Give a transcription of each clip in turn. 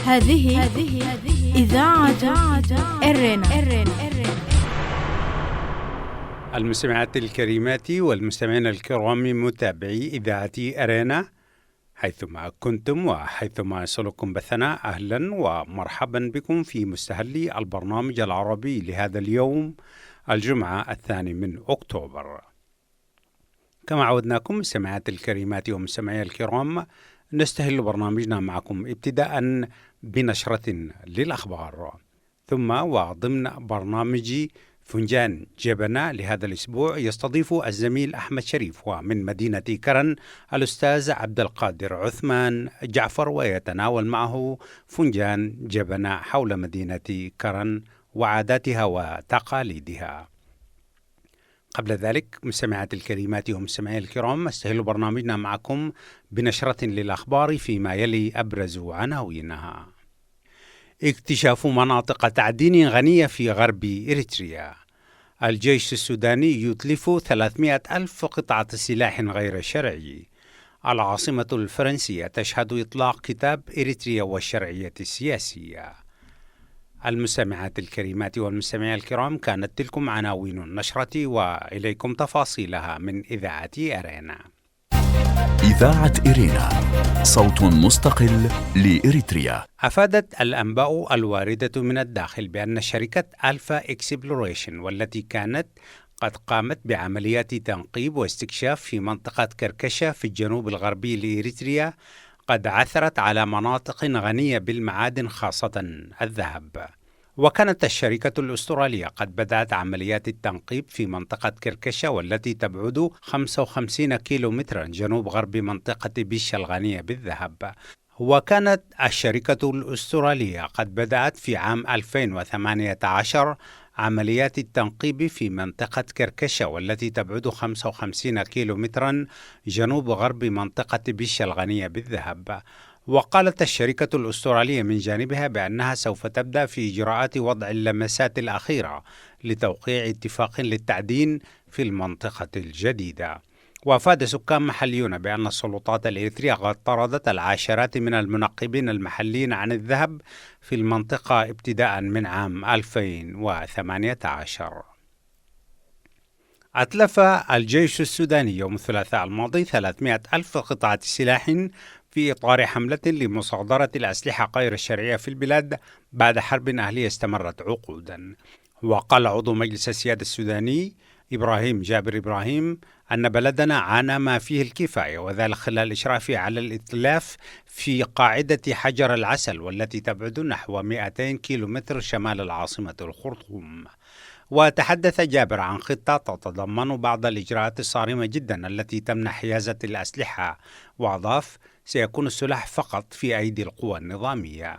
هذه إذاعة إرنا. المستمعات الكريمات والمستمعين الكرام متابعي إذاعة أرينا حيثما كنتم وحيثما يصلكم بثنا، أهلا ومرحبا بكم في مستهل البرنامج العربي لهذا اليوم الجمعة 2 أكتوبر. كما عودناكم مستمعات الكريمات ومستمعي الكرام، نستهل برنامجنا معكم ابتداء بنشرة للأخبار، ثم وضمن برنامج فنجان جبنة لهذا الأسبوع يستضيف الزميل أحمد شريف ومن مدينة كرن الأستاذ عبد القادر عثمان جعفر، ويتناول معه فنجان جبنة حول مدينة كرن وعاداتها وتقاليدها. قبل ذلك مستمعات الكريمات ومستمعي الكرام، استهل برنامجنا معكم بنشرة للأخبار فيما يلي أبرز عناوينها: اكتشاف مناطق تعدين غنية في غرب إريتريا، الجيش السوداني يتلف 300 ألف قطعة سلاح غير شرعي، العاصمة الفرنسية تشهد إطلاق كتاب إريتريا والشرعية السياسية. المستمعات الكريمات والمستمعين الكرام، كانت تلكم عناوين النشرة وإليكم تفاصيلها من إذاعة إرينا. إذاعة إرينا، صوت مستقل لإريتريا. أفادت الأنباء الواردة من الداخل بأن شركة ألفا إكسبلوريشن، والتي كانت قد قامت بعمليات تنقيب واستكشاف في منطقة كركشة في الجنوب الغربي لإريتريا، قد عثرت على مناطق غنية بالمعادن خاصة الذهب. وكانت الشركة الأسترالية قد بدأت عمليات التنقيب في منطقة كركشة، والتي تبعد 55 كيلومترا جنوب غرب منطقة بيشة الغنية بالذهب. وكانت الشركة الأسترالية قد بدأت في عام 2018 عمليات التنقيب في منطقة كركشة، والتي تبعد 55 كيلومترا جنوب غرب منطقة بيشة الغنية بالذهب. وقالت الشركة الأسترالية من جانبها بأنها سوف تبدأ في إجراءات وضع اللمسات الأخيرة لتوقيع اتفاق للتعدين في المنطقة الجديدة. وأفاد سكان محليون بأن السلطات الإريترية قد طردت العشرات من المنقبين المحليين عن الذهب في المنطقة ابتداء من عام 2018. أتلف الجيش السوداني يوم الثلاثاء الماضي 300 ألف قطعة سلاح في إطار حملة لمصادرة الأسلحة غير الشرعية في البلاد بعد حرب أهلية استمرت عقودا. وقال عضو مجلس السيادة السوداني إبراهيم جابر إبراهيم أن بلدنا عانى ما فيه الكفاية، وذلك خلال إشرافه على الإتلاف في قاعدة حجر العسل، والتي تبعد نحو 200 كيلومتر شمال العاصمة الخرطوم. وتحدث جابر عن خطة تتضمن بعض الإجراءات الصارمة جدا التي تمنع حيازة الأسلحة، وأضاف: سيكون السلاح فقط في أيدي القوى النظامية.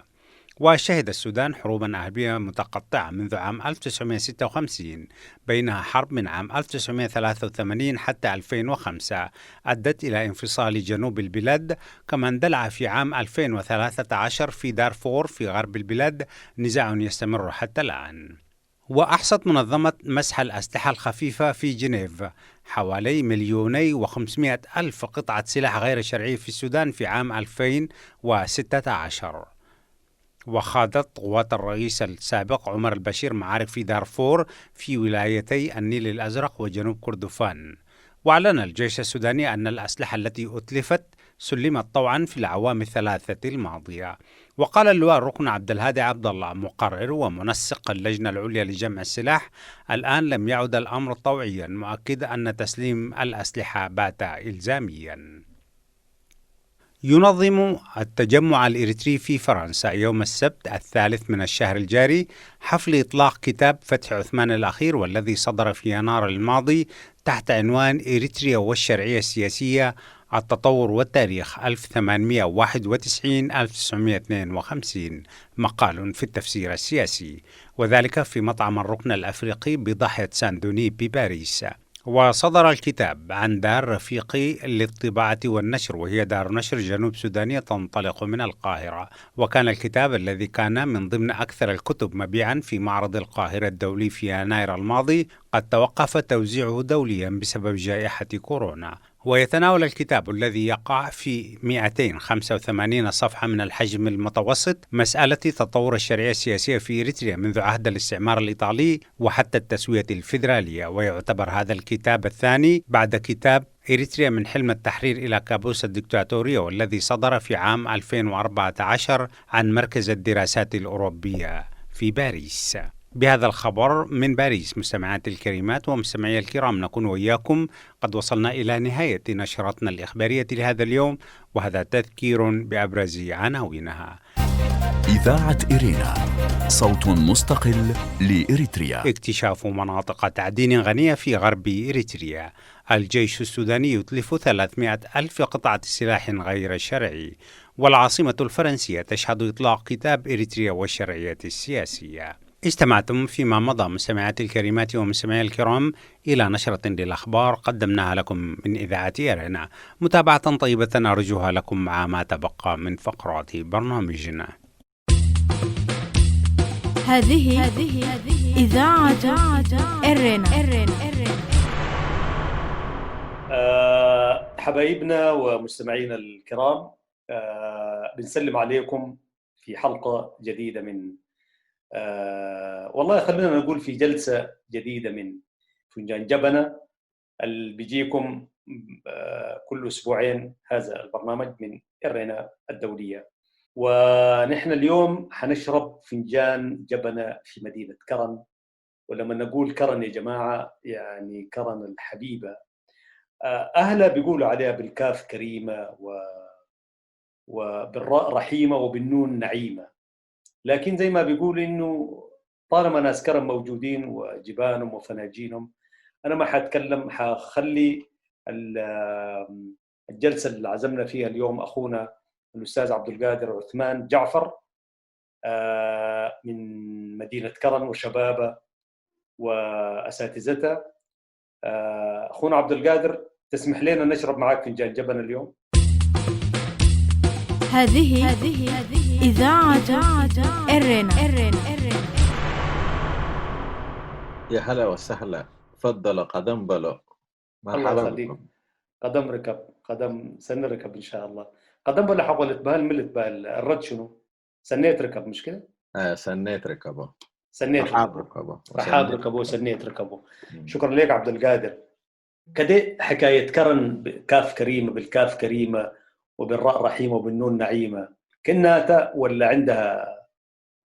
وشهد السودان حروبا أهلية متقطعة منذ عام 1956، بينها حرب من عام 1983 حتى 2005 أدت إلى انفصال جنوب البلاد، كما اندلع في عام 2013 في دارفور في غرب البلاد نزاع يستمر حتى الآن. وأحصت منظمة مسح الأسلحة الخفيفة في جنيف حوالي 2,500,000 قطعة سلاح غير شرعي في السودان في عام 2016. وخاضت قوات الرئيس السابق عمر البشير معارك في دارفور في ولايتي النيل الأزرق وجنوب كردفان. وأعلن الجيش السوداني أن الأسلحة التي أتلفت سلمت طوعا في الأعوام الثلاثة الماضية. وقال اللواء الركن عبد الهادي عبد الله مقرر ومنسق اللجنة العليا لجمع السلاح: الآن لم يعد الأمر طوعيا، مؤكد أن تسليم الأسلحة بات إلزاميا. ينظم التجمع الإريتري في فرنسا يوم السبت 3 من الشهر الجاري حفل إطلاق كتاب فتح عثمان الأخير، والذي صدر في يناير الماضي تحت عنوان إريتريا والشرعية السياسية، التطور والتاريخ 1891-1952، مقال في التفسير السياسي، وذلك في مطعم الركن الأفريقي بضاحية سان دوني بباريس. وصدر الكتاب عن دار رفيقي للطباعة والنشر، وهي دار نشر جنوب سودانية تنطلق من القاهرة. وكان الكتاب الذي كان من ضمن أكثر الكتب مبيعا في معرض القاهرة الدولي في يناير الماضي قد توقف توزيعه دوليا بسبب جائحة كورونا. ويتناول الكتاب الذي يقع في 285 صفحة من الحجم المتوسط مسألة تطور الشرعية السياسية في إريتريا منذ عهد الاستعمار الإيطالي وحتى التسوية الفيدرالية. ويعتبر هذا الكتاب الثاني بعد كتاب إريتريا من حلم التحرير إلى كابوس الدكتاتورية، والذي صدر في عام 2014 عن مركز الدراسات الأوروبية في باريس. بهذا الخبر من باريس مستمعات الكريمات ومستمعي الكرام نكون وإياكم قد وصلنا إلى نهاية نشرتنا الإخبارية لهذا اليوم، وهذا تذكير بأبرز عناوينها. إذاعة إرينا، صوت مستقل لإريتريا. اكتشاف مناطق تعدين غنية في غرب إريتريا. الجيش السوداني يتلف 300 ألف قطعة سلاح غير شرعي. والعاصمة الفرنسية تشهد إطلاق كتاب إريتريا والشرعية السياسية. استمعتم فيما مضى مستمعاتي الكريمات ومستمعي الكرام إلى نشرة للأخبار قدمناها لكم من إذاعة إرنا. متابعة طيبة أرجوها لكم مع ما تبقى من فقرات برنامجنا. هذه إذاعة إرنا. حبايبنا ومستمعينا الكرام، بنسلم عليكم في حلقة جديدة من والله خلينا نقول في جلسة جديدة من فنجان جبنة اللي بيجيكم كل أسبوعين هذا البرنامج من إرنا الدولية. ونحن اليوم حنشرب فنجان جبنة في مدينة كرن. ولما نقول كرن يا جماعة يعني كرن الحبيبة، أهلها بيقولوا عليها بالكاف كريمة وبالراء رحيمة وبالنون نعيمة، لكن زي ما بيقول إنه طالما ناس كرم موجودين وجبانهم وفناجينهم، أنا ما حأتكلم، حخلي الجلسة اللي عزمنا فيها اليوم أخونا الأستاذ عبد القادر عثمان جعفر من مدينة كرن وشبابه وأساتذتها. أخونا عبد القادر، تسمح لنا نشرب معاك فنجان جبن اليوم؟ هذه إذاعة إرنا. يا هلا وسهلا، تفضل قدم بلو. مرحبا بكم. قدم ركب، قدم سن ركب إن شاء الله. قدم بلو حولت بها الملت بها الرد شنو؟ سنيت ركب مش كده؟ سنيت ركبه. سنيت ركبه. رحاب ركبه وسنيت ركبه. شكرا لك عبد القادر. كده حكاية كرن كاف كريمة بالكاف كريمة وبالراء رحيمة وبالنون نعيمة، كناتا ولا عندها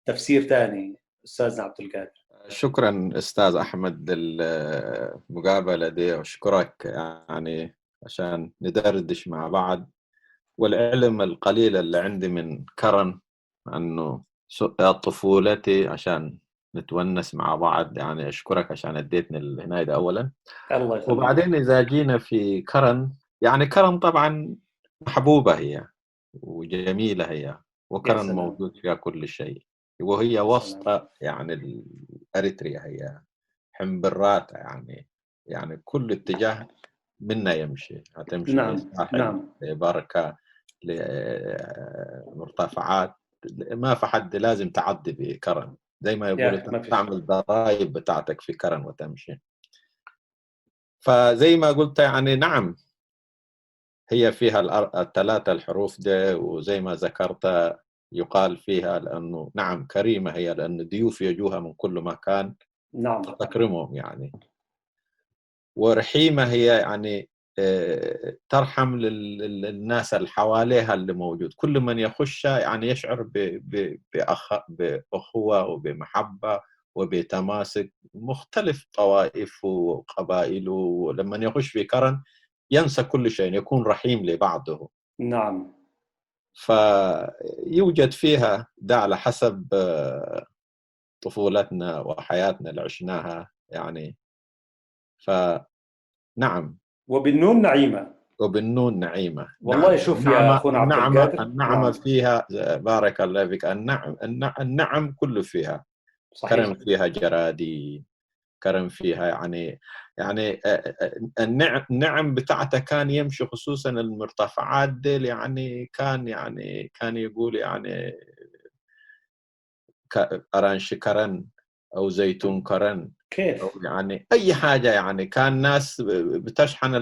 تفسير ثاني أستاذنا عبد القادر؟ شكرا أستاذ أحمد للمقابلة دي، وأشكرك يعني عشان ندردش مع بعض. والعلم القليل اللي عندي من كرن أنه طفولتي عشان نتونس مع بعض، يعني أشكرك عشان اديتني الهناية ده أولا. الله يخليك. وبعدين إذا جينا في كرن، يعني كرن طبعا محبوبة هي وجميلة هي، وكرن موجود فيها كل شيء، وهي وسط يعني الأريتريا، هي حمبرات يعني كل اتجاه منا يمشي، هتمشي. نعم. نعم. لبركة، لمرتفعات، ما في حد لازم تعدي بكرن، زي ما يقولوا تعمل ضرائب بتاعتك في كرن وتمشي. فزي ما قلت يعني نعم هي فيها الثلاثة الحروف ده، وزي ما ذكرت يقال فيها لأنه نعم كريمة هي، لأن ضيوف يجوها من كل مكان، نعم تكرمهم يعني. ورحيمة هي يعني ترحم للناس اللي حواليها اللي موجود، كل من يخش يعني يشعر بأخوة وبمحبة وبتماسك مختلف طوائف وقبائله. ولما يخش في كرن ينسى كل شيء، يكون رحيم لبعضه. نعم. فيوجد فيها ده على حسب طفولتنا وحياتنا اللي عشناها يعني. فنعم. وبالنون نعيمة. وبالنون نعيمة. والله. نعم. شوف يا أخونا عبد القادر، النعمة نعم. فيها بارك الله فيك، النعم النعم كله فيها. صحيح. كرم فيها جرادي، كرم فيها يعني النعم بتاعته كان يمشي، خصوصا المرتفعات دي يعني كان يقول يعني أرانش كرن، او زيتون كرن كيف أو يعني اي حاجة. يعني كان ناس بتشحن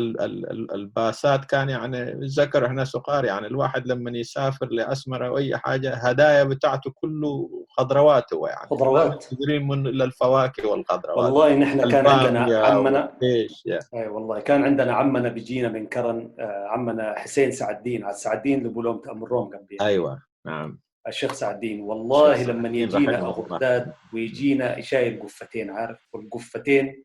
الباسات، كان يعني اتذكر احنا صغار يعني الواحد لما يسافر لاسمر او اي حاجة هدايا بتاعته كله خضروات، هو يعني خضروات من الفواكه والخضروات. والله نحن كان عندنا عمنا اي والله كان عندنا عمنا بيجينا من كرن، عمنا حسين سعد الدين، على سعد الدين اللي بقولهم تأمرهم قبل. ايوه نعم، الشيخ سعد الدين. والله لما يجينا أغرداد ويجينا شايل قفتين، عارف، والقفتين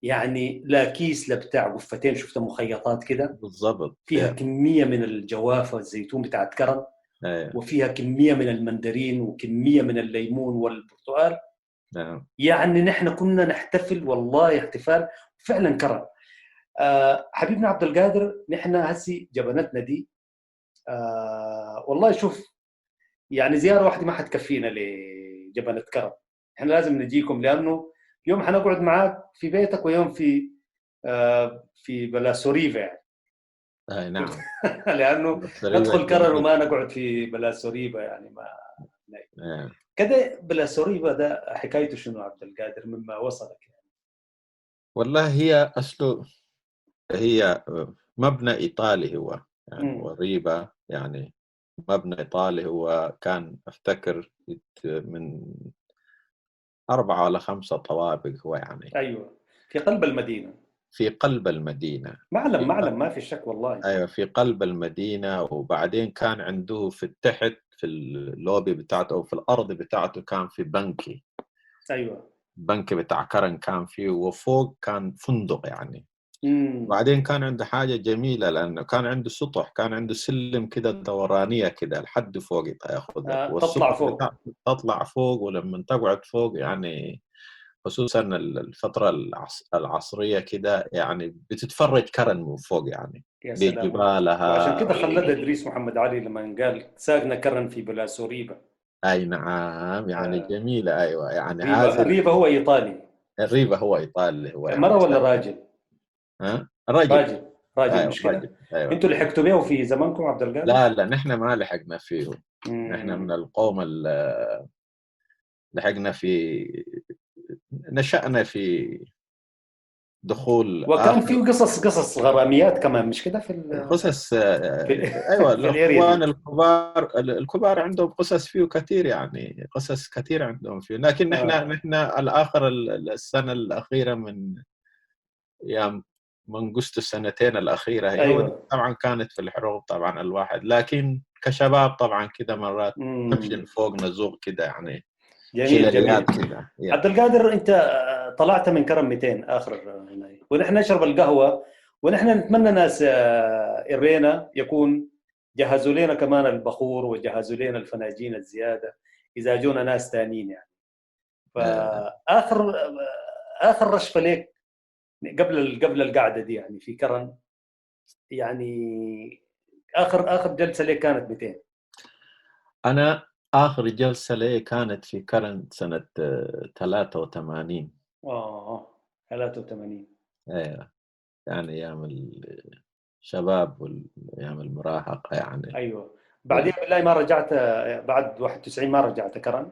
يعني لا كيس لا بتاع، قفتين شفتها مخيطات كده بالضبط، فيها كمية من الجوافة والزيتون بتاعت كرن، وفيها كمية من المندرين وكمية من الليمون والبرتقال. يعني نحن كنا نحتفل والله احتفال فعلا كرن. حبيبنا عبد القادر، نحن هسي جبنتنا دي والله شوف يعني زيارة واحدة ما حتكفينا لجبنة كرم، احنا لازم نجيكم، لأنه يوم حنقعد معاك في بيتك ويوم في في بلاسوريفا يعني. اي نعم لأنه ندخل كرن وما نقعد في بلاسوريفا يعني ما كده. بلاسوريفا ده حكايته شنو عبد القادر مما وصلك يعني؟ والله هي أصله هي مبنى إيطالي هو يعني، وريبة يعني مبنى إيطالي هو، كان أفتكر من 4 ولا 5 طوابق هو يعني. أيوة، في قلب المدينة. في قلب المدينة، معلم معلم ما في شك والله. أيوة في قلب المدينة. وبعدين كان عنده في التحت في اللوبي بتاعته أو في الأرض بتاعته كان في بنكي. أيوة، بنكي بتاع كرن كان فيه، وفوق كان فندق يعني. وبعدين كان عنده حاجة جميلة، لأنه كان عنده سطح، كان عنده سلم كده دورانية كده لحد فوق ياخذك، تطلع فوق، تطلع فوق. ولما تقعد فوق يعني خصوصا الفترة العصرية كده يعني بتتفرج كرن من فوق يعني بجبالها. وعشان كده خلد إدريس محمد علي لما قال ساقنا كرن في بلاسوريبا. أي نعم يعني جميلة. أيوة يعني هذا الريبة هو إيطالي. الريبة هو إيطالي هو يعني مرة ولا راجل؟ ها؟ راجل راجل. أيوة مش كده؟ أيوة. انتوا لحقتوا بيه في زمانكم عبد القادر؟ لا لا نحن ما لحقنا فيه. نحن من القوم اللي لحقنا في، نشأنا في دخول، وكان في قصص غراميات كمان مش كده في قصص. ايوه الاخوان الكبار عندهم قصص فيه كثير يعني، قصص كثير عندهم فيه. لكن نحن الاخر السنة الاخيرة من ايام منقصت السنتين الأخيرة هي. أيوة. طبعا كانت في الحروب طبعا الواحد، لكن كشباب طبعا كده مرات نمشي فوق نزوق كده يعني. جميل جميل كده. عبد القادر، أنت طلعت من كرم 200 آخر هنا، ونحن نشرب القهوة، ونحن نتمنى ناس إرينا يكون جهزوا لنا كمان البخور وجهزوا لنا الفناجين الزيادة إذا جونا ناس تانيين يعني. فآخر آخر رشفة لك قبل القعدة دي يعني في كرن، يعني اخر جلسه لي كانت 200. انا اخر جلسه لي كانت في كرن سنة 83. 83. ايوه يعني ايام الشباب وايام المراهقة يعني. ايوه بعدين بالله ما رجعت بعد 91؟ ما رجعت كرن؟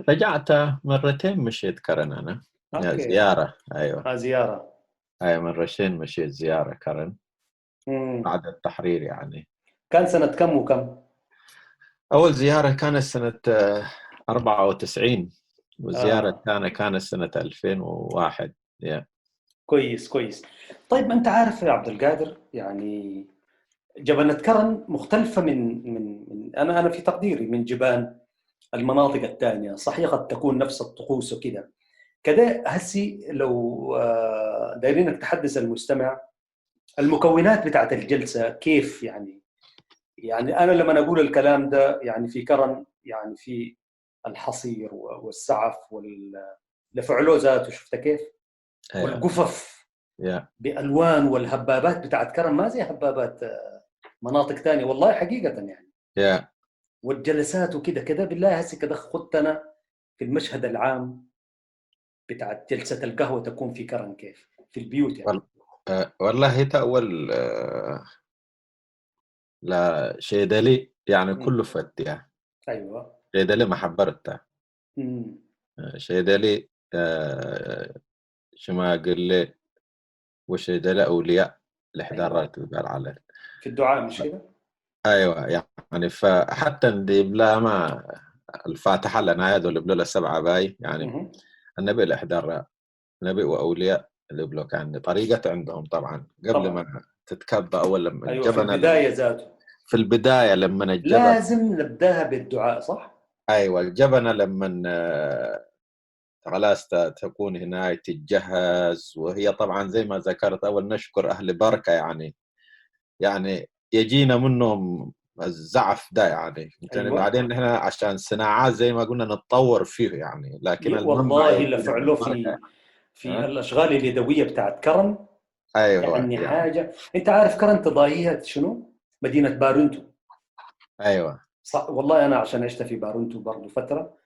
رجعت مرتين، مشيت كرن انا. okay. زيارة. أيوة زيارة. أيوة مرتين مشيت زيارة كرن بعد التحرير يعني. كان سنة كم وكم؟ أول زيارة كانت سنة 94، والزيارة الثانية كانت سنة 2001. كويس كويس. طيب أنت عارف يا عبد القادر يعني جبنة كرن مختلفة من من, من أنا في تقديري من جبان المناطق الثانية، صحيح قد تكون نفس الطقوس وكذا كده. هسي لو دايرينك تحدث المستمع المكونات بتاعت الجلسة كيف يعني. يعني أنا لما أقول الكلام ده يعني في كرن يعني في الحصير والسعف والفعلو ذاته، شفت كيف؟ والقفف بألوان، والهبابات بتاعت كرن ما زي هبابات مناطق ثانية والله حقيقة يعني. والجلسات وكده كده. بالله هسي كده خدتنا في المشهد العام بتاعت جلسة القهوة تكون في كرن كيف في البيوت يعني. والله تأول لا شيدلي يعني كله فت يعني. ايوه شيدلي ما حبرتها. شيدلي شماقلي وشيدلي أولياء الإحدارات قال على في الدعاء مش كده؟ أيوة يعني فحتى دي بلا ما الفاتحة لنا يدو اللي بلولا 7 باي يعني النبي الإحدار نبي وأولياء اللي بلو كان طريقة عندهم طبعا قبل طبعا. ما تتكبى أول لما أيوة في البداية ذاته في البداية لما الجبن لازم نبداها بالدعاء صح؟ أيوة الجبنة لما خلاص تكون هناك تتجهز، وهي طبعا زي ما ذكرت أول نشكر أهل بركة يعني يجينا منهم الزعف ده يعني. أيوة. بعدين هنا عشان صناعات زي ما قلنا نتطور فيه يعني، لكن والله اللي فعلوه في الأشغال اليدوية بتاعت كرن. أيوة يعني حاجة أنت عارف كرن تضاهيها شنو؟ مدينة بارنتو. أيوة صح والله أنا عشان عشت في بارنتو برضو فترة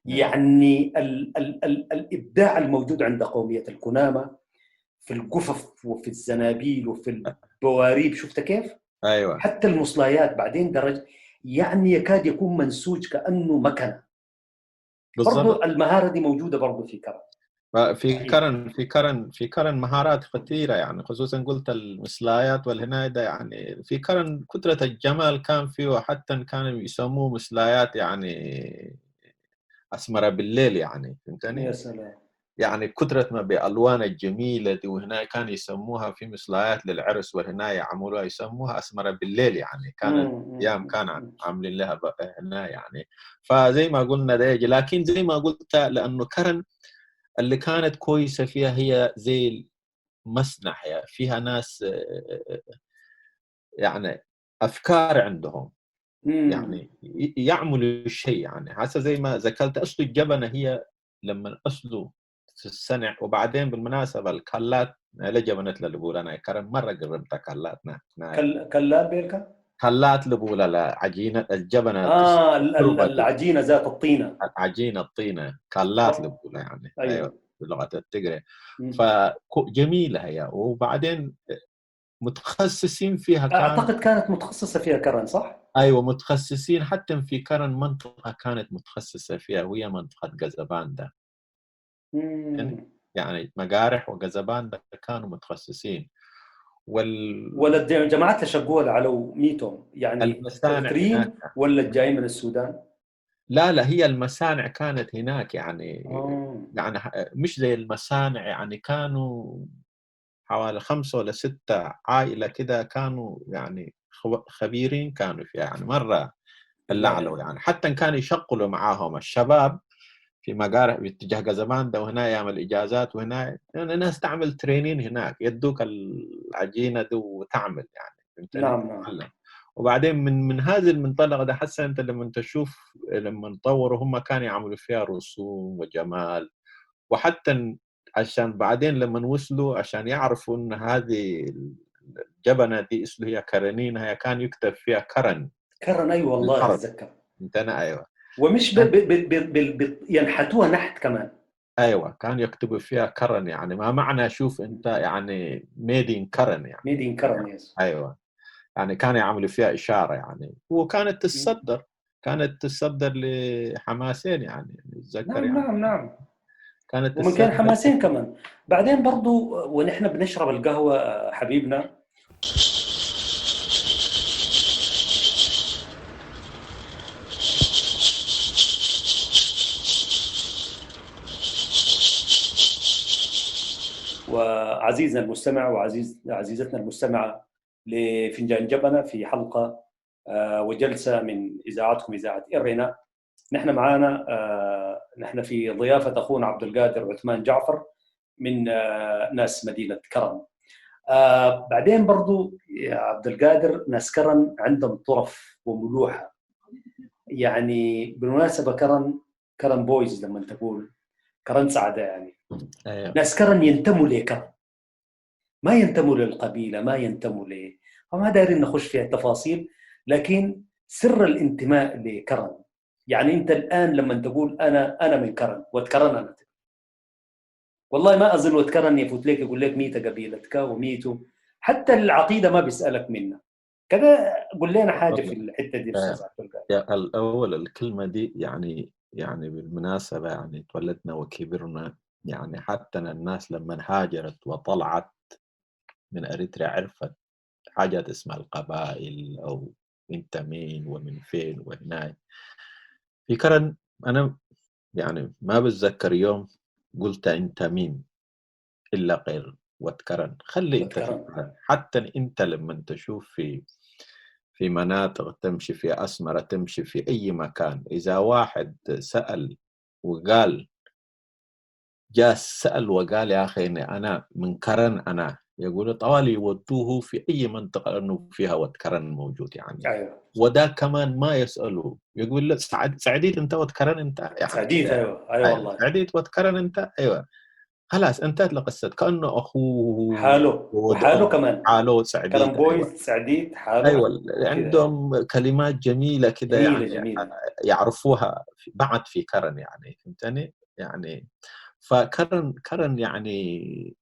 يعني ال ال ال الإبداع الموجود عند قومية الكنامة في القفف وفي الزنابيل وفي البواريب، شفت كيف؟ أيوة. حتى المصلايات بعدين درجة يعني يكاد يكون منسوج كأنه مكنة. برضو المهارة دي موجودة برضو في كرن. في كرن مهارات كثيرة يعني، خصوصا قلت المسلايات والهنايدة يعني في كرن كثرة الجمال كان فيه، وحتى كانوا يسموه مسلايات يعني أسمرة بالليل يعني، فهمتني؟ يا سلام. يعني كثرة ما بألوان الجميلة دي، وهنا كان يسموها في مسلايات للعرس وهنا يعملوها يسموها أسمرة بالليل يعني، كانت أيام كان عاملين لها هنا يعني. فزي ما قلنا ده، لكن زي ما قلت لأنه كرن اللي كانت كويسة فيها هي زي المصنع، يعني فيها ناس يعني أفكار عندهم يعني يعملوا الشيء يعني. حسب زي ما ذكرت أصل الجبنة هي لما أصله السنع. وبعدين بالمناسبة الكلات لا جبنت للبولا كرم مرة قربت كلاتنا كلات بيلك كلات لبولا لا عجينة الجبنة العجينة ذات الطينة، العجينة الطينة كلات لبولا يعني. أيوة بلغة التجري. فجميلة هي، وبعدين متخصصين فيها كان. أعتقد كانت متخصصة فيها كرن صح؟ أيوة متخصصين حتى في كرن، منطقة كانت متخصصة فيها وهي منطقة قزبان ده يعني مقارح وقزبان ده كانوا متخصصين. ولا الجماعات اللي شقوها على ميتهم يعني الترين ولا الجاي من السودان؟ لا هي المصانع كانت هناك يعني. يعني مش زي المصانع يعني، كانوا حوالي 5 ولا 6 عائلة كده كانوا يعني خبيرين كانوا فيها يعني، مرة اللعلوا يعني. حتى كانوا يشغلوا معاهم الشباب في مقارح باتجاه قزبان ده، وهنا يعمل إجازات، وهنا يعني الناس تعمل ترينين هناك، يدوك العجينة دي وتعمل يعني. نعم. وبعدين من هذه المنطلق ده حسن أنت لما تشوف لما نطوروا هم كانوا يعملوا فيها رسوم وجمال، وحتى عشان بعدين لما وصلوا عشان يعرفوا إن هذه الجبنة دي اسمها هي كرنين، هي كان يكتب فيها كرن. كرن أيوة والله أتذكر. أنا أيوة. ومش ينحتوها نحت كمان. أيوة كان يكتبوا فيها كرن يعني، ما معنى شوف أنت يعني made in كرن يعني. made in كرن yes. أيوة يعني كانوا يعملوا فيها إشارة يعني، وكانت تتصدر، كانت تتصدر لحماسين يعني أتذكر. نعم يعني. نعم. كانت ومن كان حماسين كمان. بعدين برضو ونحن بنشرب القهوة حبيبنا وعزيزنا المستمع وعزيزتنا المستمعة لفنجان جبنة في حلقة وجلسة من إذاعتكم إذاعة إرنا. نحن معانا نحن في ضيافة أخونا عبد القادر عثمان جعفر من ناس مدينة كرن. بعدين برضو يا عبد القادر ناس كرن عندهم طرف وملوحة يعني. بالمناسبة كرن boys لما تقول كرن سعدة يعني. أيوة. ناس كرن ينتموا لكرن، ما ينتموا للقبيلة، ما ينتموا ل، فما دايرين نخش فيها التفاصيل، لكن سر الانتماء لكرن يعني أنت الآن لما تقول أنا من كرن وتكرن أنا، والله ما أظن وتكرن يفوت لك يقول لك ميتة قبيلتك وميتة، حتى العقيدة ما بيسألك منها كذا. قول لنا حاجة في الحتة دي أستاذ عبد القادر. الأول الكلمة دي يعني يعني بالمناسبة يعني تولدنا وكبرنا، يعني حتى الناس لما هاجرت وطلعت من أريتريا عرفت حاجات اسمها القبائل أو أنت مين ومن فين وهناك. في كرن أنا يعني ما بتذكر يوم قلت أنت مين إلا غير وتكرن. خلي أنت في كرن. حتى أنت لما تشوف في مناطق، تمشي في أسمرة، تمشي في أي مكان، إذا واحد سأل وقال، جاء سأل وقال يا أخي أنا من كرن، أنا يقول طوالي يودوه في أي منطقة لأنه فيها وتكرن موجود يعني. أيوة. وده كمان ما يسأله، يقول له سعديت أنت وتكرن أنت يعني. سعديت أيوة. أيوة والله سعديت وتكرن أنت أيوة. خلاص انتهت لقصة، كأنه أخوه حاله كمان حاله سعديت كرن boys. أيوة. سعديت حاله أيوة. عندهم كلمات جميلة كده يعني جميلة. يعرفوها بعد في كرن يعني، فهمتني يعني. فكرن كرن يعني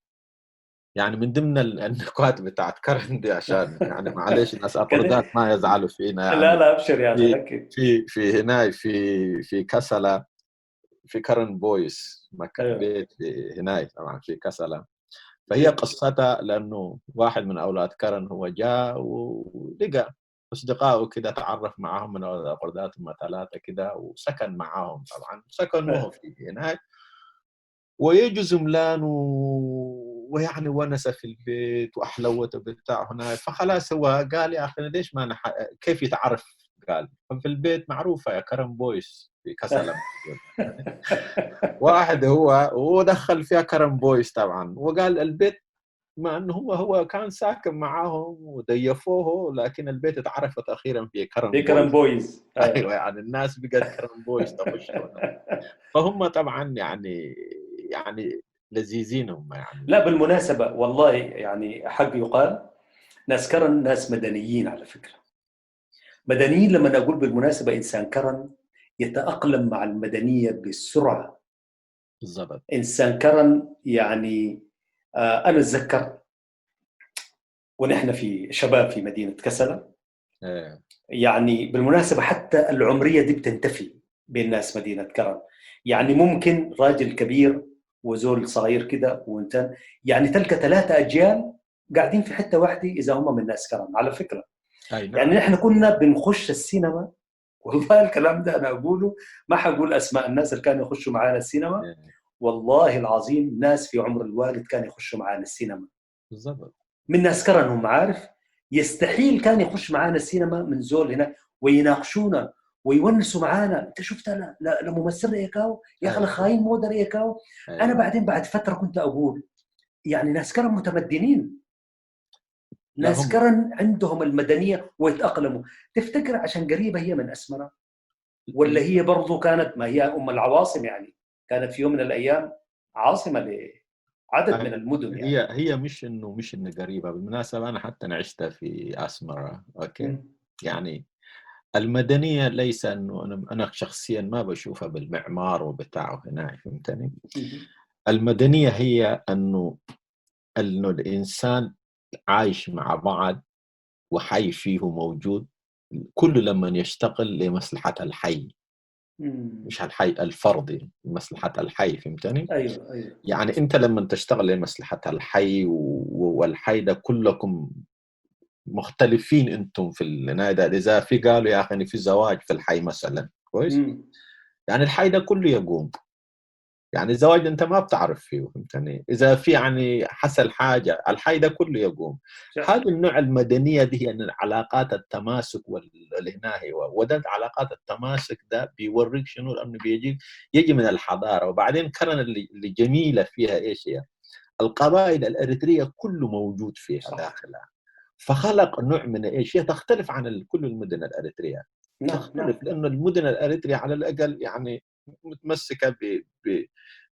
من ضمن النكات بتاعت كرن دي، عشان يعني معلش الناس أطردات ما يزعلوا فينا يعني. لا أبشر يا أخي. في هنا في كسلة، في كرن boys مكان. أيوة. بيت هناك طبعا في كسلة. فهي قصتها لأنه واحد من أولاد كرن هو جاء ولقى أصدقائه كده، تعرف معهم من أولاد أقردات هم 3 كده، وسكن معاهم طبعا، سكنوه في هناك ويجوا زملان ويعني ونسه في البيت وأحلوته بتاع هناك. فخلاص هو قال يا أخي ليش ما كيف يتعرف؟ قال ففي البيت معروفة يا كرن boys في كسلة. واحد هو ودخل فيها كرن boys طبعا، وقال البيت مع انه هو كان ساكن معاهم وضيفوه، لكن البيت اتعرفت اخيرا في كرن في كرن boys. ايوه يعني الناس بقت كرن boys تخش. فهم طبعا يعني لذيذين هم يعني. لا بالمناسبة والله يعني حق يقال، ناس كرن ناس مدنيين على فكرة، مدنيين. لما أقول بالمناسبة إنسان كرن يتأقلم مع المدنية بسرعة. بالضبط. إنسان كرن يعني أنا أتذكر ونحن في شباب في مدينة كسلة. يعني بالمناسبة حتى العمرية دي بتنتفي بين ناس مدينة كرن، يعني ممكن راجل كبير وزول صغير كده وانت يعني تلك 3 أجيال قاعدين في حتة واحدة إذا هم من ناس كرن على فكرة. أي نعم. يعني نحن كنا بنخش السينما، والله الكلام ده أنا أقوله ما حقول أسماء الناس اللي كانوا يخشوا معانا السينما. والله العظيم ناس في عمر الوالد كان يخشوا معانا السينما. بالضبط. من ناس كرن هم عارف، يستحيل كان يخش معانا السينما من زول هنا ويناقشونا ويونسوا معانا. انت شفت لممثل ايكاو يا اخي الخاين مودر ايكاو. انا بعدين بعد فترة كنت اقول يعني ناس كرن متمدنين، ناس كرن عندهم المدنية ويتأقلموا. تفتكر عشان قريبة هي من أسمرة ولا هي برضو كانت، ما هي أم العواصم يعني، كانت في يوم من الأيام عاصمة لعدد من المدن يعني. هي مش إنه قريبة. بالمناسبة أنا حتى عشت في أسمرة. okay. يعني المدنية ليس إنه أنا شخصيا ما بشوفها بالمعمار وبتاعه هناك، فهمتني؟ المدنية هي إنه الإنسان عايش مع بعض وحي فيه موجود، كل لما يشتغل لمصلحة الحي، مش الحي الفردي، مصلحة الحي، فهمتني؟ أيوة. يعني أنت لما تشتغل لمصلحة الحي والحي ده كلكم مختلفين أنتم في النادي، إذا في قالوا يا أخي في زواج في الحي مثلا، كويس؟ يعني الحي ده كله يقوم، يعني الزواج انت ما بتعرف فيه، فهمتني؟ اذا في يعني حصل حاجة الحي ده كله يقوم. هذا النوع المدنية دي هي ان العلاقات التماسك والهناهي، وده علاقات التماسك ده بيوريك شنو، لانه بيجي يجي من الحضارة. وبعدين كرن اللي جميلة فيها ايش هي؟ القبائل الاريتريه كله موجود فيها داخلها، فخلق نوع من ايش هي تختلف عن كل المدن الاريتريه. تختلف لانه المدن الاريتريه على الاقل يعني متمسكة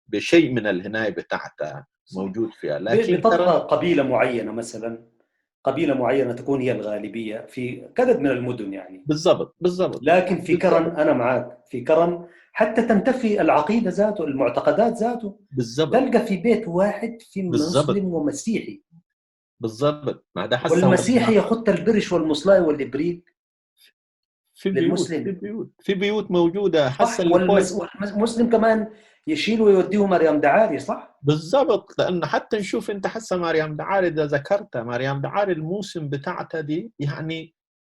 بشيء من الهنايه بتاعتها موجود فيها، لكن بتبقى قبيلة معينة مثلا، قبيلة معينة تكون هي الغالبية في عدد من المدن يعني. بالضبط بالضبط. لكن في كرن انا معاك، في كرن حتى تنتفي العقيدة ذاته، المعتقدات ذاته. بالضبط. تلقى في بيت واحد في مسلم ومسيحي. بالضبط. ما ده والمسيحي يخط البرش والمصلاي والإبريق. في بيوت، للمسلم. في بيوت موجودة حسن. والمسلم كمان يشيل ويوديه مريم دعاري، صح؟ بالضبط. لانه حتى نشوف انت حسن مريم دعاري، اذا ذكرتها مريم دعاري الموسم بتاعتها دي يعني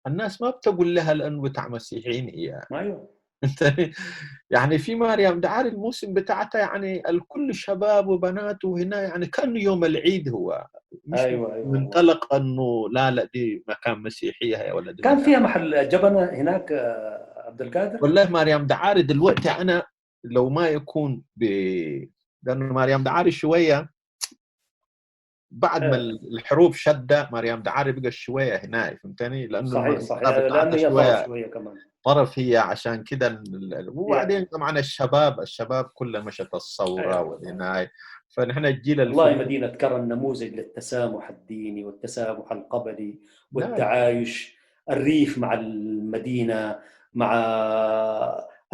الناس ما بتقول لها لانه بتاع مسيحيين هي. ايوه انت يعني في مريم دعاري الموسم بتاعتها يعني الكل شباب وبنات وهنا يعني كانه يوم العيد هو مش أيوة. منطلق انه لا دي مكان مسيحية هي ولا دي كان مكان. فيها محل جبنه هناك عبد القادر. والله مريم دعاري دلوقتي انا لو ما يكون لانه مريم دعاري شوية بعد ما الحروب شدة مريم دعاري بقى شوية هناك، فهمتني؟ لانه صحيح لانه هي طرف شوية كمان طرف هي، عشان كده وبعدين طبعا الشباب كلها مشت الثورة والهناي، فنحن الجيل والله مدينة كرن نموذج للتسامح الديني والتسامح القبلي والتعايش، الريف مع المدينة مع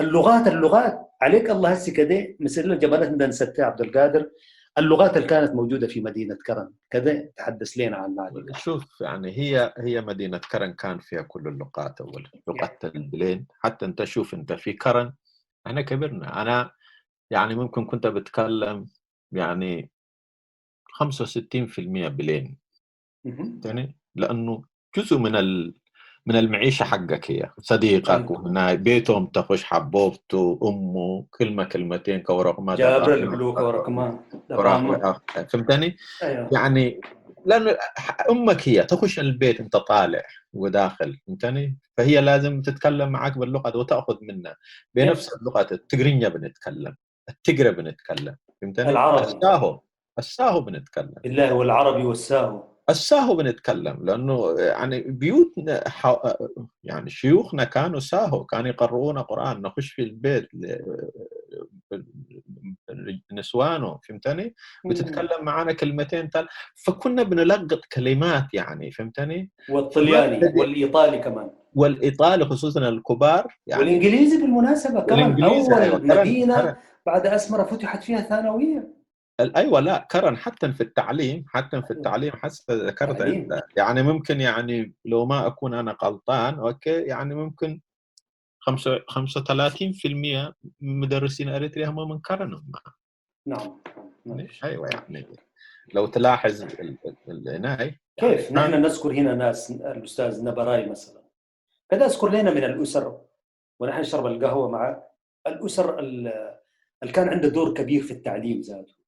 اللغات عليك الله هسه كده مثل جبلتنا نستي عبد القادر، اللغات اللي كانت موجودة في مدينة كرن كده تحدث لنا عنها. شوف يعني هي مدينة كرن كان فيها كل اللغات، اول لغة البلين، حتى انت شوف انت في كرن احنا كبرنا، انا يعني ممكن كنت بتكلم يعني 65% بلين، يعني لانه جزء من المعيشة حقك هي صديقك وهنا بيتهم تخش حبوبته أمه كلمة كلمتين كورق ما جابر البلوك ورق ما فهمتني؟ أيوة. يعني لأنه أمك هي تخش البيت أنت طالع وداخل، فهمتني؟ فهي لازم تتكلم معك باللغة وتأخذ منها بنفس اللغة. التقرينية بنتكلم، التقرة بنتكلم، فهمتني؟ العربي الساهو بنتكلم بالله، والعربي والساهو الساهو بنتكلم، لأنه يعني بيوتنا يعني شيوخنا كانوا ساهو، كانوا يقرؤون قرآن، نخش في البيت نسوانه، فهمتني؟ بتتكلم معنا كلمتين فكنا بنلقط كلمات يعني، فهمتني؟ والطلياني والإيطالي كمان، والإيطالي خصوصا الكبار يعني، والإنجليزي بالمناسبة كمان. أول أيوة. مدينة بعد أسمرة فتحت فيها ثانوية. ايوه لا كرن حتى في التعليم، حتى ذكرت انت يعني ممكن يعني لو ما اكون انا غلطان okay يعني ممكن 35% مدرسين اريتريا هم من كرن هم. نعم. ايوه يعني لو تلاحظ العناية كيف نحن نذكر هنا ناس، الاستاذ نبراي مثلا كذا اذكر لنا من الاسر ونحن نشرب القهوة مع الاسر اللي كان عنده دور كبير في التعليم ذاته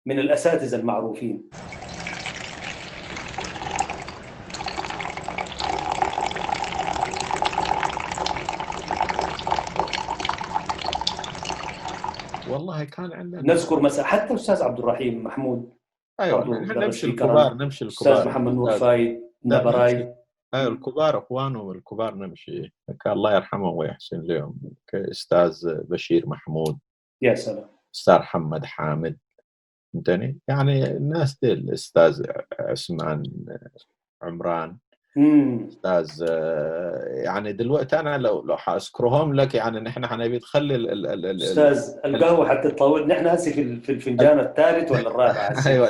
من الأساتذة المعروفين. والله كان عندنا نذكر مثلا حتى الأستاذ عبد الرحيم محمود. أيوة نمشي الكبار، نمشي الكبار، أستاذ محمد نور فايد، نبراي، أيوة الكبار إخوانه والكبار نمشي، الله يرحمه ويحسن لهم، أستاذ بشير محمود، يا سلام، أستاذ محمد حامد، فهمتني؟ يعني الناس دي، الاستاذ عثمان عمران، استاذ يعني دلوقتي انا لو حاذكرهم لك يعني نحن حنبي تخلي استاذ القهوة حتى تطول، نحن هسه في الفنجان الثالث ولا الرابع. ايوه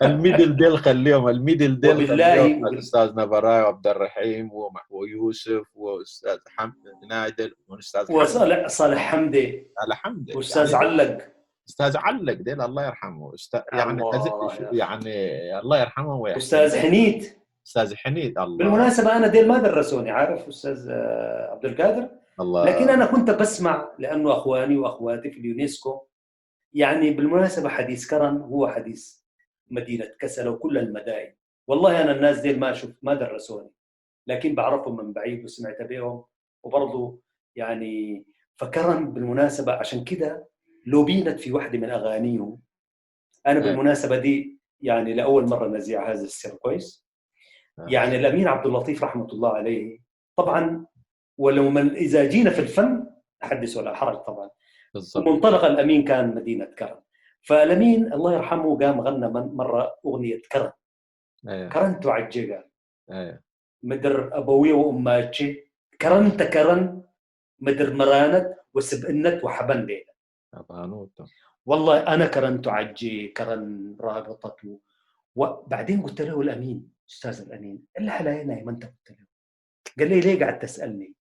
ال middle ديل خليهم، ال middle ديل وبالله الاستاذ نبراي وعبد الرحيم ويوسف واستاذ حمد نادل واستاذ وصالح صالح حمدي، صالح حمدي، واستاذ يعني علق، استاذ علق ديل الله يرحمه، يعني يعني الله يرحمه ويحسن. استاذ حنيت، استاذ حنيت الله. بالمناسبة انا ديل ما درسوني، عارف استاذ عبد القادر، الله، لكن انا كنت بسمع لانه اخواني واخواتي في اليونسكو يعني. بالمناسبة حديث كرن هو حديث مدينة كسله وكل المدائن. والله انا الناس ديل ما شوف ما درسوني، لكن بعرفهم من بعيد وسمعت بهم، وبرضه يعني فكرن بالمناسبة عشان كده لوبينت في واحدة من أغانيهم. أنا بالمناسبة دي يعني لأول مرة نزيع هذا السر كويس. يعني الأمين عبد اللطيف رحمة الله عليه طبعا، ولو من إذا جينا في الفن حدث ولا حرج طبعا. بالضبط. منطلق الأمين كان مدينة كرن، فالأمين الله يرحمه قام غنى مرة أغنية كرن. كرنت عجقة مدر أبوي وأماتي، كرنت كرن مدر مرانت وسبئنت وحبن ليلة. والله أنا كرنت عجي، كرن رابطته. وبعدين قلت له الأمين، أستاذ الأمين، إلا حلاينا ما أنت قلت له قال لي ليه قاعد تسالني؟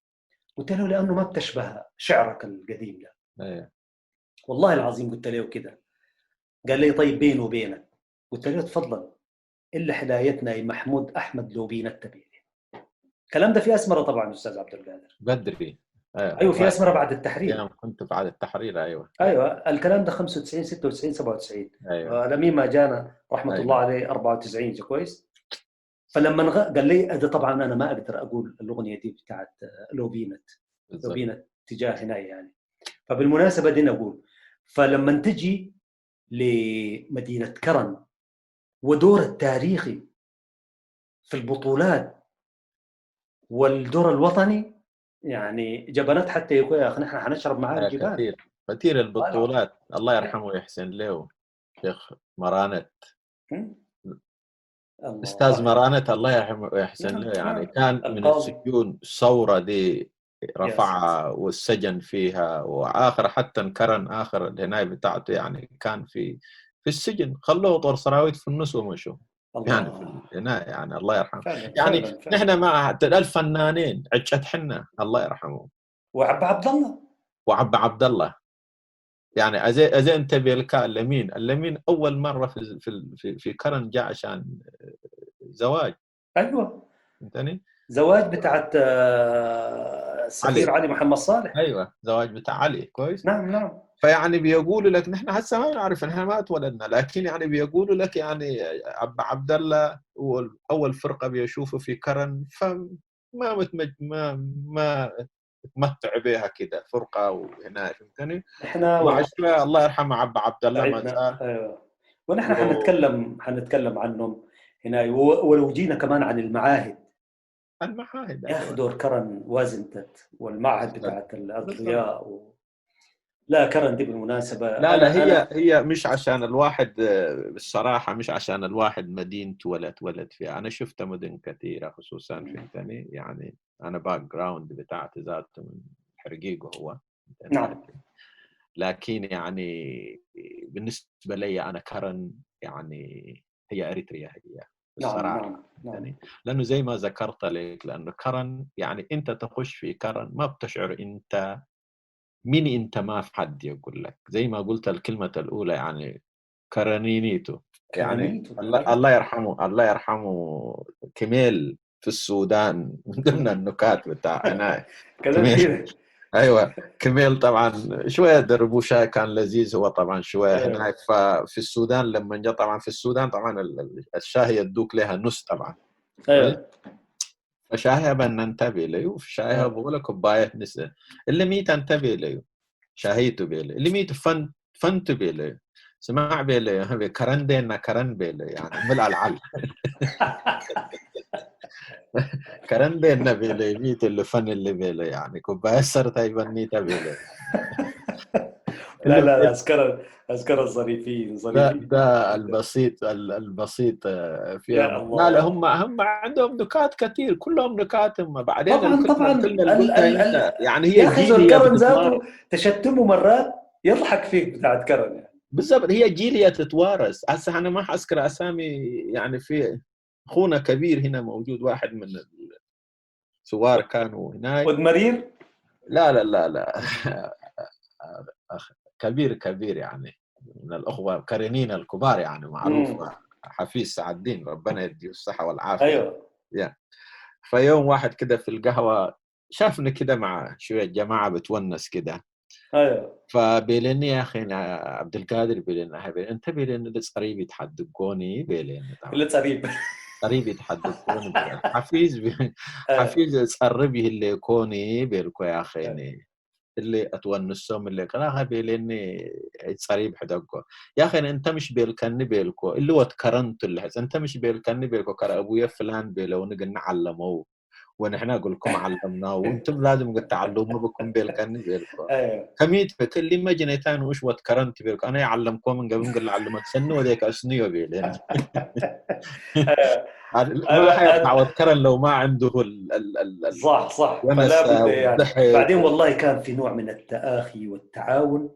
قلت له لانه ما بتشبه شعرك القديم ده. أيوة. والله العظيم قلت له كده. قال لي طيب بيني وبينك. قلت له تفضل. الا حلايتنا يا محمود احمد لو بينت بيني. الكلام ده في اسمره طبعا استاذ عبد القادر. بدري. ايوه في اسمره بعد التحرير. أيام كنت بعد التحرير. ايوه ايوه الكلام ده 95 96 97. ايوه لمين ما جانا رحمه أيوة. الله عليه 94 كويس. فلما قال لي هذا طبعا انا ما اقدر اقول الاغنية دي بتاعت لوبينت لوبينت تجاه هنا يعني. فبالمناسبه دي نقول، فلما تجي لمدينة كرن ودور التاريخي في البطولات والدور الوطني، يعني جبنات حتى يقول يا اخي نحن حنشرب معاه الجبال. كثير كثير البطولات. الله يرحمه ويحسن له شيخ مرانت، استاذ مرانت الله يرحمه ويحسن له، يعني كان من السجون الثورة دي رفعها والسجن فيها، واخر حتى كرن اخر الهنايه بتاعته يعني كان في السجن، خلوه طور سراويت في النص ومشوا يعني في هنا يعني الله يرحمه. يعني فعلاً. نحن مع الفنانين عشت حنا الله يرحمه، وعب عبد الله وعب عبد الله يعني أزي انت بيلكا اللمين اول مرة في في في كرن جاء عشان زواج. ايوه فهمتني؟ زواج بتاعت السفير علي محمد صالح. ايوه زواج بتاع علي. كويس. نعم نعم. فيعني بيقولوا لك نحن هسه ما نعرف، نحن ما اتولدنا، لكن يعني بيقولوا لك يعني عبد الله اول فرقه بيشوفه في كرن، فما ما تمتع بها كده فرقه وهنا، فهمتني؟ احنا وعشوائي الله يرحمه عبد الله ما زال. ايوه ونحن حنتكلم عنهم هنا، ولو جينا كمان عن المعاهد. المعاهد يا اخي دور كرن وازنتت والمعهد بتاعت الاضياء لا كرن دي بالمناسبة لا لا هي هي مش عشان الواحد بالصراحة، مش عشان الواحد مدينته ولا اتولد فيها. أنا شفت مدن كثيرة خصوصا فهمتني، يعني أنا background بتاعتي ذاته من حرقيقه هو. نعم. لكن يعني بالنسبة لي أنا كرن يعني هي أريتريا هي بالصراحة. نعم. نعم. يعني لأنه زي ما ذكرت لك، لأنه كرن يعني أنت تخش في كرن ما بتشعر أنت مين انت، ما في حد يقول لك زي ما قلت الكلمة الأولى يعني كرنينيتو يعني الله يرحمه، الله يرحمه كميل في السودان من ضمن النكات بتاع أنا كميل. أيوة كميل طبعا شوية دربوشة كان لذيذ هو طبعا شوية هناك. ففي السودان لما جاء طبعا في السودان طبعا الشاي يدوك لها نص طبعا. أيوة. فشاهي بننتبه له، شاهي بقول كوباية نسا اللي ميت انتبه له، شاهيته بيله اللي ميت فنت بيله سمع بيله كرن دينا كرن بيله يعني ملع العل كرن دينا بيله ميت اللي فن اللي بيله يعني كوباية صرت يبنيتها بيله. لا لا اذكر الظريفين ده البسيط البسيط فيها. لا لا هم عندهم نكات كثير، كلهم نكات هم بعدين طبعا يعني هي يا اخي كرن ذاته تشتمه مرات يضحك فيك بتاعت كرن يعني. بالضبط هي جيلية تتوارث. هسه انا ما حاذكر اسامي يعني، في اخونا كبير هنا موجود واحد من الثوار كانوا هناك. ود مرير؟ لا لا لا لا كبير كبير يعني من الأخوة كرنين الكبار يعني، معروف حفيظ سعد الدين ربنا يديه الصحة والعافية. أيوة. yeah. فيوم واحد كده في القهوة شافني كده مع شوية جماعة بتونس كده. أيوة. فبيلني يا أخي عبد القادر بيلنا أنت بيلن لسقريب يتحدقوني بيلن لسقريب قريب يتحدقوني حفيظ حفيظ تقربي اللي كوني بيلكو يا أخي اللي اتونسهم اللي قراها بيلني صريب حدقو يا اخي انت مش بيلكني بيلكو اللي هو تكرنت اللي حس انت مش بيلكني بيلكو كر ابويا فلان بيلو نقلنا علموه ونحن اقول لكم علمناه وانتم لازم قد تعلموا بكم بيلكني بيلكو. كميت فكل ما جنيتان وش وتكرنت بيلكو انا اعلمكم من قبل نقول علمت سنة وذيك اسنيو بيلين. ما حيطلع وتكرن لو ما عنده ال صح فلا بد يعني. بعدين والله كان في نوع من التآخي والتعاون.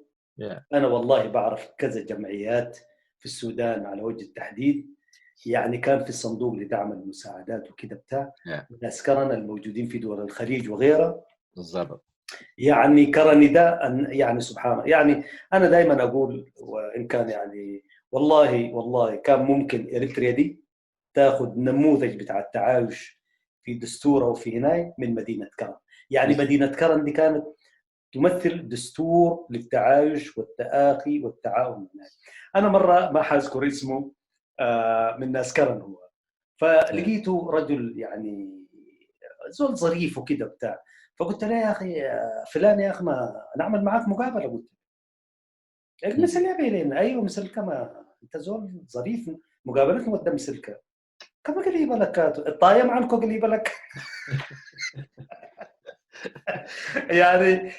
انا والله بعرف كذا جمعيات في السودان على وجه التحديد يعني كان في الصندوق لدعم المساعدات وكده بتاع ناس كرن الموجودين في دول الخليج وغيرها. بالضبط. يعني كرني ده يعني سبحان الله، يعني انا دائما اقول وان كان يعني والله كان ممكن اريتريا دي تاخذ نموذج بتاع التعايش في دستورها وفي هناي من مدينة كرن. يعني مدينة كرن دي كانت تمثل دستور للتعايش والتآخي والتعاون هناك. انا مرة ما حاذكر اسمه من ناس كرن هو، فلقيته رجل يعني زول ظريف وكده بتاع، فقلت له يا اخي فلان يا اخي ما نعمل معاك مقابله. قلت له مثل يا بيلين، ايوه مثل كما انت زول ظريف مقابلتنا قدام سلكه كما قريبه لك الطايم عنكم قريبه لك. يعني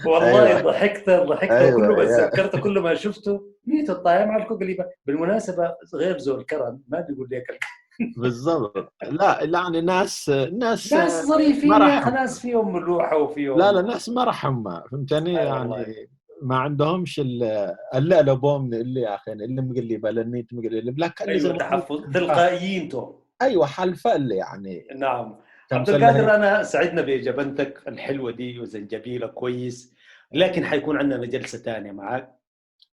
والله أيوة. ضحكت أيوة. كل ما تذكرت كل ما شفته ميت الطايم عنكم قريبه. بالمناسبة غير زول كرم ما بيقول لك بالضبط. لا يعني ناس ظريفين يا اخي، ناس فيهم ملوحه وفيهم لا ناس مرحمه، فهمتني؟ أيوة يعني ما عندهمش الا لبوم اللي يا اخي اللي مقلبه لنيت مقلب لك. ايوه تحفظ تلقائيين تو. ايوه حلفه اللي يعني. نعم عبد القادر، انا سعدنا باجابتك الحلوة دي وزنجبيله كويس، لكن حيكون عندنا جلسه ثانية معك،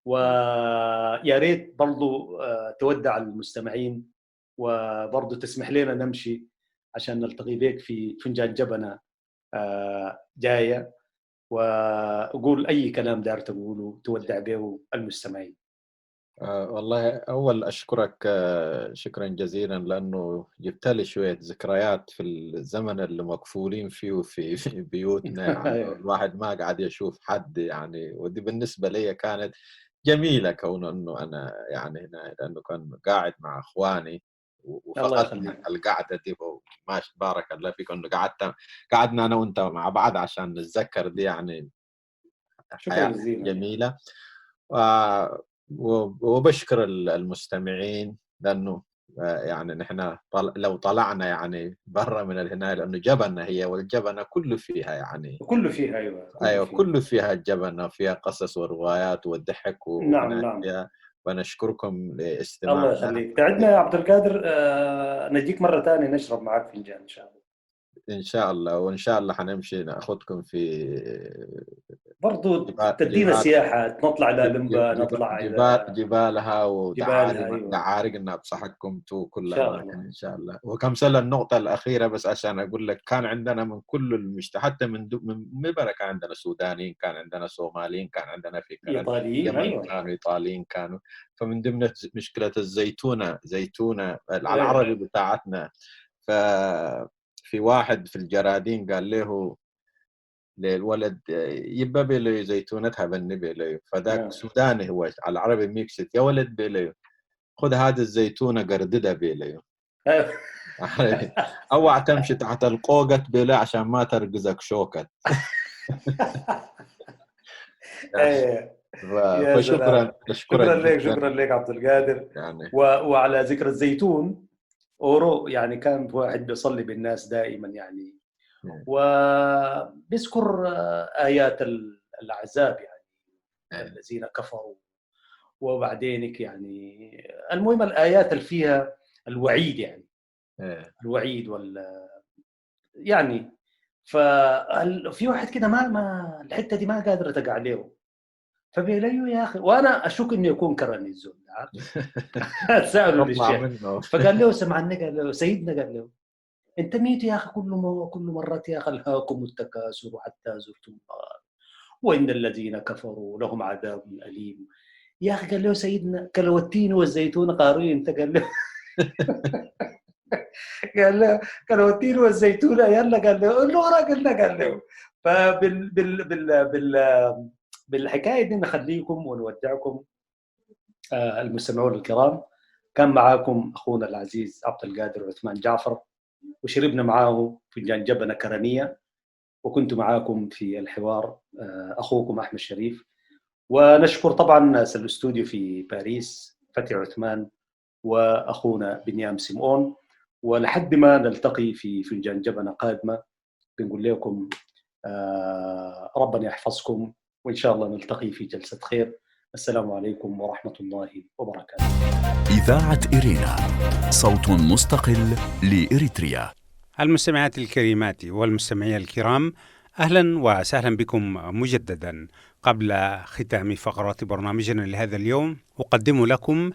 ويا ريت برضو تودع المستمعين وبرضو تسمح لنا نمشي عشان نلتقي بك في فنجان جبنه جاية، وأقول أي كلام دار تقوله تودع به المستمعين. والله أول أشكرك شكرا جزيلا، لأنه جبت لي شوية ذكريات في الزمن اللي مقفولين فيه في بيوتنا يعني. الواحد ما قاعد يشوف حد يعني، ودي بالنسبة لي كانت جميلة كون أنه أنا يعني هنا، لأنه كان قاعد مع أخواني وفقدنا القعدة دي. ماشي بارك الله فيك انه قعدنا انا وانت مع بعض عشان نتذكر دي، يعني حياة جميلة. وبشكر المستمعين، لانه يعني نحن لو طلعنا يعني برا من الهنا، لانه جبنة هي والجبنة كله فيها يعني، كله فيها ايوه ايوه كله فيها الجبنة، فيها قصص وروايات والضحك. نعم. ونشكركم لاستماعنا. الله يخليك، تعدنا يا عبد القادر. نجيك مرة ثانية نشرب معك فنجان إن شاء الله. إن شاء الله، وإن شاء الله حنمشي نأخذكم في برضو تدينا سياحة، نطلع للمبا، نطلع جبال جبالها ودعارقنا بصحتكم تو كلها إن شاء الله. وكم سنة النقطة الأخيرة بس عشان أقول لك، كان عندنا من كل المجتمع، حتى من مبارك كان عندنا سودانيين، كان عندنا صوماليين، كان عندنا في إيطاليين، أيوة. كانوا إيطاليين كانوا. فمن ضمن مشكلة الزيتونة، زيتونة العربي بتاعتنا، في واحد في الجرادين قال له للولد يبقى بيلي زيتونتها بني بيلي، فذاك سوداني هو على العربي ميكست، يا ولد بيلي خذ هذا الزيتونة قرددها بيلي، اوعى تمشي تحت القوقة بيلي عشان ما ترقزك شوكت. فشكرا شكرا لك، شكرا لك عبد القادر يعني. وعلى ذكر الزيتون أورو، يعني كان واحد بيصلي بالناس دائما يعني، وبيذكر آيات العذاب يعني الذين كفروا، وبعدينك يعني المهم الآيات اللي فيها الوعيد يعني، الوعيد وال يعني. ففي واحد كده ما الحتة دي ما قادرة تقع عليه، فبيلاقيه يا أخي، وأنا أشك إنه يكون كرني الزول سألوا للشيخ، فقال له سمعني، قال له سيدنا، قال له أنت ميت يا أخي كل مرة يا أخي ألهاكم التكاثر حتى زرتم المقابر وإن الذين كفروا لهم عذاب أليم. يا أخي قال له سيدنا قال والتين والزيتون قارين أنت، قال له قال له قال والتين والزيتون يلا، قال له اللغة قلنا، قال له. فبال بال بال بال بالحكاية دي نخليكم ونودعكم المستمعون الكرام. كان معاكم أخونا العزيز عبد القادر عثمان جعفر، وشربنا معاه فنجان جبنة كرنية، وكنت معاكم في الحوار أخوكم أحمد شريف. ونشكر طبعا ناس الاستوديو في باريس، فتحي عثمان وأخونا بنيام سيمون. ولحد ما نلتقي في فنجان جبنة قادمة بنقول لكم ربنا يحفظكم، وإن شاء الله نلتقي في جلسة خير. السلام عليكم ورحمة الله وبركاته. إذاعة إرينا، صوت مستقل لإريتريا. المستمعات الكريمات والمستمعين الكرام، أهلا وسهلا بكم مجددا. قبل ختام فقرات برنامجنا لهذا اليوم، أقدم لكم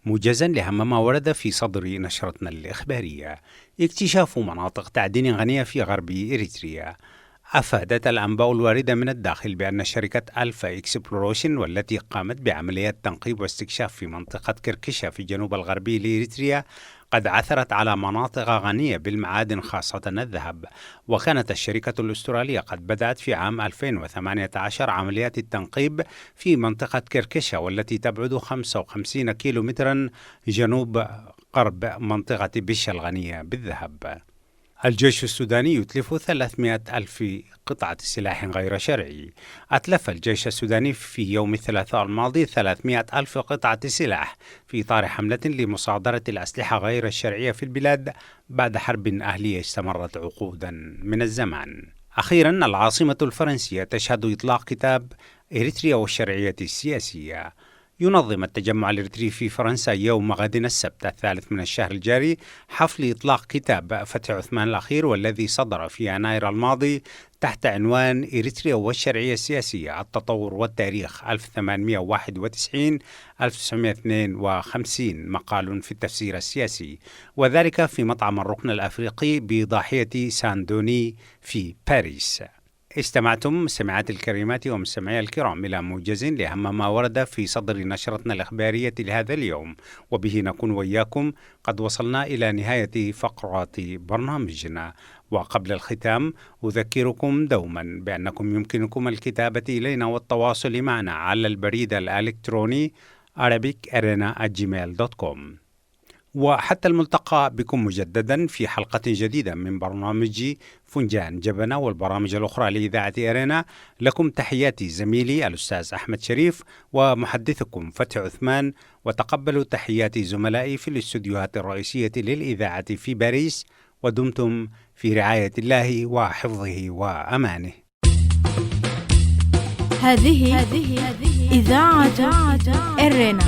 موجزا لأهم ما ورد في صدر نشرتنا الإخبارية. اكتشاف مناطق تعدين غنية في غرب إريتريا. أفادت الأنباء الواردة من الداخل بأن شركة ألفا إكسبلوريشن، والتي قامت بعمليات تنقيب واستكشاف في منطقة كركشة في الجنوب الغربي لإريتريا، قد عثرت على مناطق غنية بالمعادن، خاصة الذهب. وكانت الشركة الأسترالية قد بدأت في عام 2018 عمليات التنقيب في منطقة كركشة، والتي تبعد 55 كيلومترا جنوب غرب منطقة بشة الغنية بالذهب. الجيش السوداني يتلف 300 ألف قطعة سلاح غير شرعي. أتلف الجيش السوداني في يوم الثلاثاء الماضي 300 ألف قطعة سلاح في إطار حملة لمصادرة الأسلحة غير الشرعية في البلاد بعد حرب أهلية استمرت عقودا من الزمان. أخيرا، العاصمة الفرنسية تشهد إطلاق كتاب إريتريا والشرعية السياسية. ينظم التجمع الإريتري في فرنسا يوم غد السبت 3 من الشهر الجاري حفل إطلاق كتاب فتحي عثمان الأخير، والذي صدر في يناير الماضي تحت عنوان إريتريا والشرعية السياسية، التطور والتاريخ 1891 1952، مقال في التفسير السياسي، وذلك في مطعم الركن الأفريقي بضاحية سان دوني في باريس. استمعتم مستمعات الكريمات ومستمعي الكرام إلى موجز لأهم ما ورد في صدر نشرتنا الإخبارية لهذا اليوم، وبه نكون وإياكم قد وصلنا إلى نهاية فقرات برنامجنا. وقبل الختام أذكركم دوما بأنكم يمكنكم الكتابة إلينا والتواصل معنا على البريد الإلكتروني arabicarena@gmail.com. وحتى الملتقى بكم مجددا في حلقة جديدة من برنامج فنجان جبنة والبرامج الأخرى لإذاعة إرينا، لكم تحياتي زميلي الأستاذ أحمد شريف ومحدثكم فتحي عثمان، وتقبلوا تحيات زملائي في الاستوديوهات الرئيسية للإذاعة في باريس، ودمتم في رعاية الله وحفظه وأمانه. هذه إذاعة إرينا.